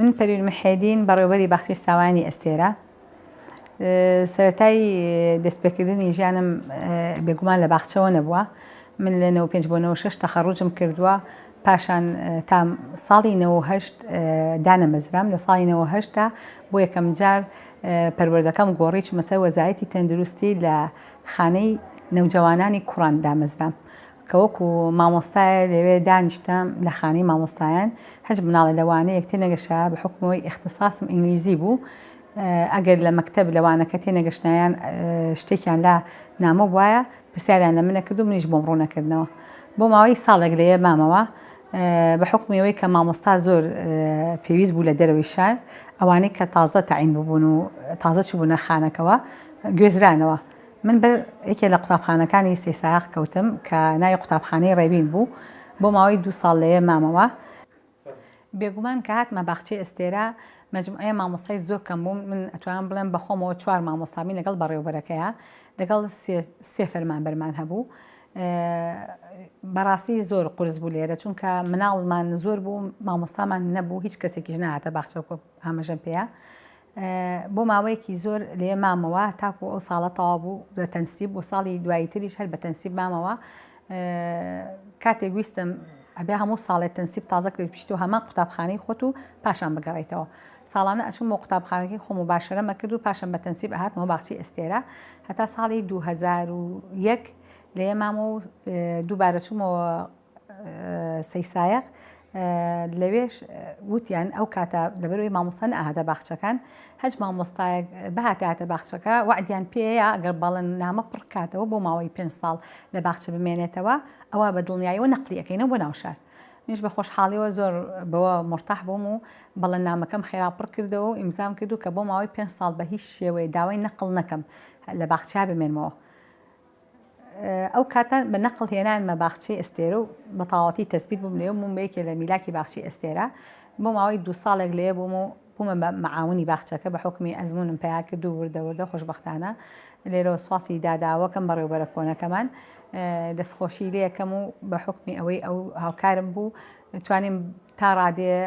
من پەروین محێدین بەڕێوبەری باخچەی ساوایانی ئەستێرە سەرەتای دەستپێکردنی ژیانم بێگومان لە باخچەوە نەبووە من لە 95 بۆ 96 تەخەڕوجم کردووە پاشان تا ساڵی 98 دانەمەزرام لە ساڵی 98 تا بۆ یەکەم جار پەروەردەکەم گۆڕی چمە سەر وەزارەتی تەندروستی لە خانەی نەوجەوانانی کوڕان دامەزرام کە وەکو مامۆستایە لەوێ دانیشتم لە خانەی مامۆستایان هەچ مناڵێ لە وانەیەک تێنەگەشایە بە حوکمەوەی ئیختساسم ئینگلیزی بوو ئەگەر لە مەکتەب لە وانەکە تێنەگەشتایان شتێکیان لا نامۆ بوایە پرسیاریان لە منە کرد و منیش بۆم ڕوونەکردنەوە بۆ ماوەی ساڵێک لەوێ مامەوە بە حوکمی ئەوەی کە مامۆستا زۆر پێویست بوو لە دەرەوەی شار ئەوانەی کە تازە تەعین ببوون و تازە چووبوونە خانەکەوە گوێزرانەوە من بەر یەکێ لە قوتابخانەکانی سەیسایەق کەوتم کە ناوی قوتابخانەی ڕێبین بوو، بۆ ماوەی دوو ساڵ لەوێ مامەوە. بێگومان کە هاتمە باخچەی ئەستێرە، مەجموعەیە مامۆستای زۆر کەم بووم، من ئەتوانم بڵێم بە خۆمەوە چوار مامۆستا بووین لەگەڵ بەڕێوەبەرەکەیا، لەگەڵ سێ سێ فەرمانبەرمان هەبوو. بەڕاستی زۆر قورس بوو لێرە، چونکە مناڵمان زۆر بوو، مامۆستامان نەبوو، هیچ کەسێکیش نەهاتە باخچە وەکوو ئاماژەم پێیا. بۆ ماوەیەکی زۆر لێ مامەوە تاکو ئەو ساڵە تەواو بوو بە تەنسیب و ساڵی دوایی تریش هەر بە تەنسیب مامەوە کاتێک ویستم ئەبێ هەموو ساڵێ تەنسیب تازە کرێت بچیتەوە هەمان قوتابخانەی خۆت و پاشان بگەڕێیتەوە ساڵانە ئەچوم بۆ قوتابخانەکەی خۆم و باشەرەمە کرد و پاشان بە تەنسیب ئەهاتمەوە باخچەی ئەستێرە هەتا ساڵی 2001 لێ مامەوە و دووبارە چوومەوە سەیسایەق لەوێش وتیان ئەو کاتە لەبەرەوەی مامۆستا نەئەهاتە باخچەکان هەچ مامۆستایەک بهاتایەتە باخچەکە وەعدیان پێیە ئەگەر بەڵێن نامە پڕ کاتەوە بۆ ماوەی پێنج ساڵ لە باخچە بمێنێتەوە ئەوە بە دڵنیایەوە نەقلی ئەکەینەوە بۆ ناو شار منیش بە خۆشحاڵیەوە زۆر بەوە مورتاح بووم و بەڵێن نامەکەم خێرا پڕ کردەوە و ئیمزام کرد و کە بۆ ماوەی پێنج ساڵ بە هیچ شێوەیە داوای نەقڵ نەکەم لە باخچە بمێنمەوە ئەو کاتە بە نەقڵ هێنانمە باخچەی ئەستێرە و بە تەواوەتی تەسبیت بووم لێ و بووم بە یەکێ لە میلاکی باخچەی ئەستێرە. بۆ ماوەی دوو ساڵێک لێ بووم و بوومە بە مەعاونی باخچەکە بە حوکمی ئەزموونم پەیا کرد و وردە وردە خۆشبەختانە لێرەوە سوپاسی داداوەکەم بەڕێوبەرە کۆنەکەمان دەستخۆشی لێ ئەکەم و بە حوکمی ئەوەی ئەو هاوکارم بوو توانیم تا ڕادەیە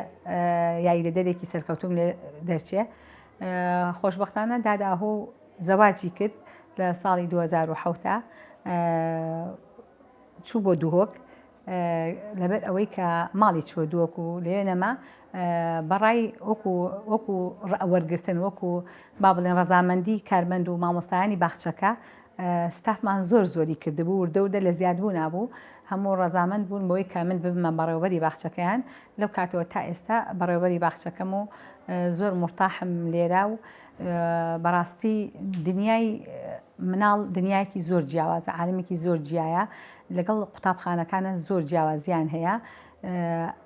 یاریدەدەرێکی سەرکەوتووم لێ دەرچێ. خۆشبەختانە داداهۆ زەواجی کرد لە ساڵی 2007 چوو بۆ دهۆک لەبەر ئەوەی کە ماڵی چووە دهۆک و لەوێ نەما بەڕای وەکو وەکو وەرگتن وەکو با بڵێن ڕەزامەندی کارمەند و مامۆستایانی باخچەکە ستافمان زۆر زۆری کردبوو وردە وردە لە زیادبوو نابوو هەموو ڕەزامەند بوون بۆی کە من ببمە بەڕێوبەری باخچەکەیان لەو کاتەوە تا ئێستا بەڕێوبەری باخچەکەم و زۆر مرتاحم لێرە و بەڕاستی دنیای مناڵ دنیایەکی زۆر جیاوازە عالمێکی زۆر جیایە لەگەڵ قوتابخانەکانە زۆر جیاوازیان هەیە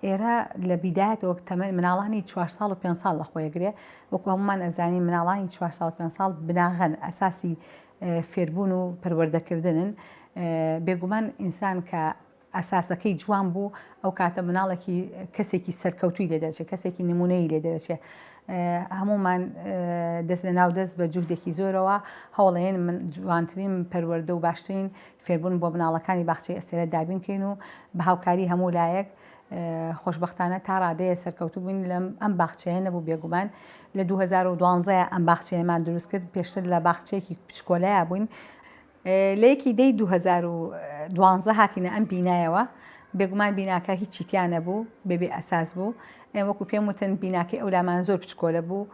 ئێرە لە بیدایەتەوە تەمەن مناڵانی چوار ساڵ و پێ ساڵ لە خۆیگرێ وەکو هەمومان ئەزانین مناڵانی چوار ساڵ پێ ساڵ بناغەن ئەساسی فێربوون و پەروەردەکردنن بێگومان ئینسان کە ئەساسەکەی جوان بوو ئەو کاتە مناڵێکی کەسێکی سەرکەوتوی لێ دەرچێت کەسێکی نمونەی لێ دەرچێت هەمومان دەست لە ناو دەست بە جوهدێکی زۆرەوە هەوڵێن من جوانترین پەروەردە و باشترین فێربوون بۆ مناڵەکانی باخچەی ئەستێرە دابین کەین و بە هاوکاری هەموو لایەک خۆشبەختانە تا ڕادەیە سەرکەوتوو بووین لەم ئەم باخچەیە نەبوو بێگومان لە 2012 ئەم باخچەیەمان دروست کرد پێشتر لە باخچەیەکی بچکۆلەیە بووین لە یەکی دەی 2012 هاتینە ئەم بینایەوە، بێگومان بیناکە هیچی تیا نەبوو، بێ بێ ئەساس بوو، وەکو پێم وتن بیناکەی ئەو لامان زۆر بچکۆلە بوو،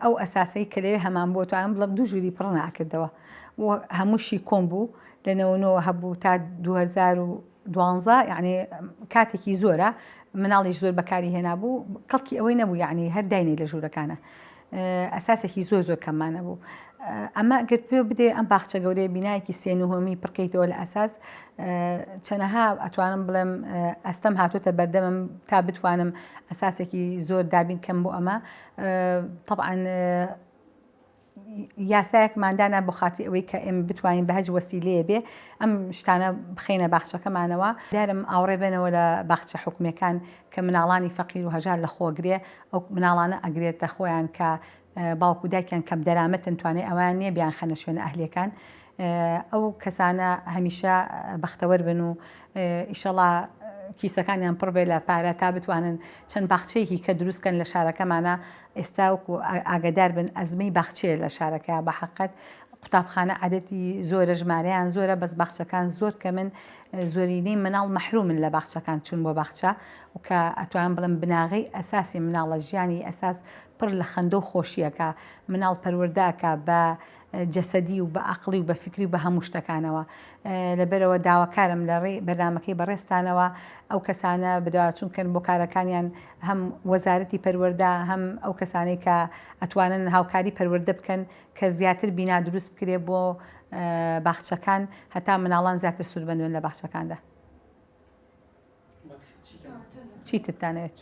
ئەو ئەساسەی کە لەوێ هەمان بوو توانم بڵێم دوو ژووری پڕ ناکردەوە و هەمووشی کۆن بوو، لە نەوەنۆوە هەبوو تا 2012 یعنی کاتێکی زۆرە مناڵیش زۆر بەکاری هێنابوو کەڵکی ئەوەی نەبوو یعنی هەر داینەی لە ژوورەکانە. ئەساسێکی زۆر زۆر کەممان نەبوو ئەمە گەر پێ بدێ ئەم باخچە گەورەیە بینایەکی سێ نهۆمی پڕکەیتەوە لە ئەساس چەنەها ئەتوانم بڵێم ئەستەم هاتوتە بەردەمم تا بتوانم ئەساسێکی زۆر دابین کەم بۆ ئەمە طبعا یاسایەکمان دانا بۆ خاتری ئەوەی کە ئێمە بتوانین بە هەج وەسیلەیە بێ ئەم شتانە بخەینە باخچەکەمانەوە دارم ئاوڕێ بێنەوە لە باخچە حکومەکان کە مناڵانی فەقیر و هەژار لە خۆگرێ ئەو مناڵانە ئەگرێت لە خۆیان کە باوک و دایکیان کەم دەرامەتن توانای ئەویان نییە بیانخەنە شوێنە ئەهلیەکان ئەو کەسانە هەمیشە بەختەوەر بن و ئیشەڵا. کیسەکانیان پڕ بێ لە پارە تا بتوانن چەند باخچەیەکی کە دروست کەن لە شارەکەمانە ئێستا وەکو ئاگادار بن ئەزمەی باخچەیە لە شارەکە بە حەقەت قوتابخانە عەدەدی زۆرە ژمارەیان زۆرە بەس باخچەکان زۆر کەمن زۆرینەی مناڵ مەحرومن لە باخچەکان چون بۆ باخچە و کە ئەتوانم بڵێم بناغەی ئەساسی مناڵە ژیانی ئەساس پڕ لە خەندە و خۆشیەکە مناڵ پەروەردەکە بە جەسەدی و بە ئەقڵی و بە فیکری و بە هەموو شتەکانەوە. لەبەرئەوە داواکارم لە ڕێی بەرنامەکەی بەڕێزتانەوە ئەو کەسانە بەدواچوون بکەن بۆ کارەکانیان هەم وەزارەتی پەروەردە هەم ئەو کەسانەی کە ئەتوانن هاوکاری پەروەردە بکەن کە زیاتر بینا دروست بکرێ بۆ باخچەکان هەتا مناڵان زیاتر سوودمەند بن لە باخچەکاندا. چیترتان ئەوێت؟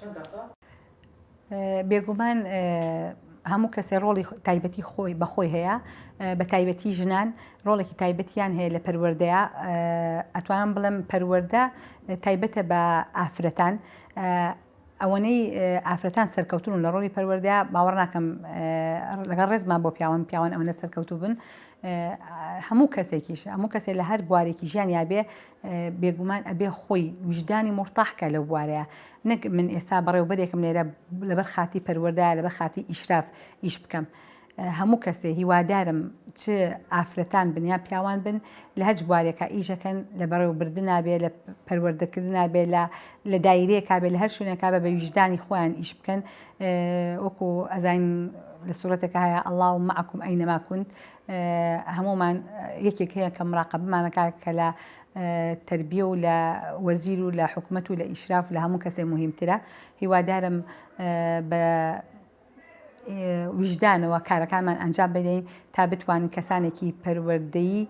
بێگومان هەموو کەسێ ڕۆڵی تایبەتی خۆی بەخۆی هەیە بە تایبەتی ژنان ڕۆڵێکی تایبەتیان هەیە لە پەروەردەیە ئەتوانم بڵێم پەروەردە تایبەتە بە ئافرەتان ئەوەنەی ئافرەتان سەرکەوتون لە ڕۆڵی پەروەردە باوەڕ ناکەم لەگەڵ ڕێزمان بۆ پیاوان پیاوان ئەوەنە سەرکەوتوو بن هەموو کەسێکیش هەموو کەسێک لە هەر بوارێکی ژیان یابێ بێگومان ئەبێ خۆی ویژدانی مورتاح کا لەو بوارەیا نەک من ئێستا بەڕێوبەرێکم لێرە لەبەر خاتی پەروەردە لەبەر خاتی ئیشراف ئیش بکەم هەموو کەسێ هیوادارم چ ئافرەتان بن یا پیاوان بن لە هەچ بوارێکا ئیشەکەن لە بەڕێوبردنا بێ لە پەروەردەکردنا بێ لە لە دایرەیەکا بێ لە هەر شوێنێکا بێ بە ویژدانی خۆیان ئیش بکەن وەکو ئەزانین لە سوڕەتێکا هەیە اللە معکم اینما کنت هەموومان یەکێک هەیە کە مراقەبەمان ئەکا کە لە تەربیە و لە وەزیر و لە حکومەت و لە ئیشراف لە هەموو کەسێ موهیمترە هیوادارم بە ویژدانەوە کارەکانمان ئەنجام بدەین تا بتوانین کەسانێکی پەروەردەیی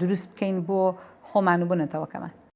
دروست بکەین بۆ خۆمان و بۆ نەتەوەکەمان.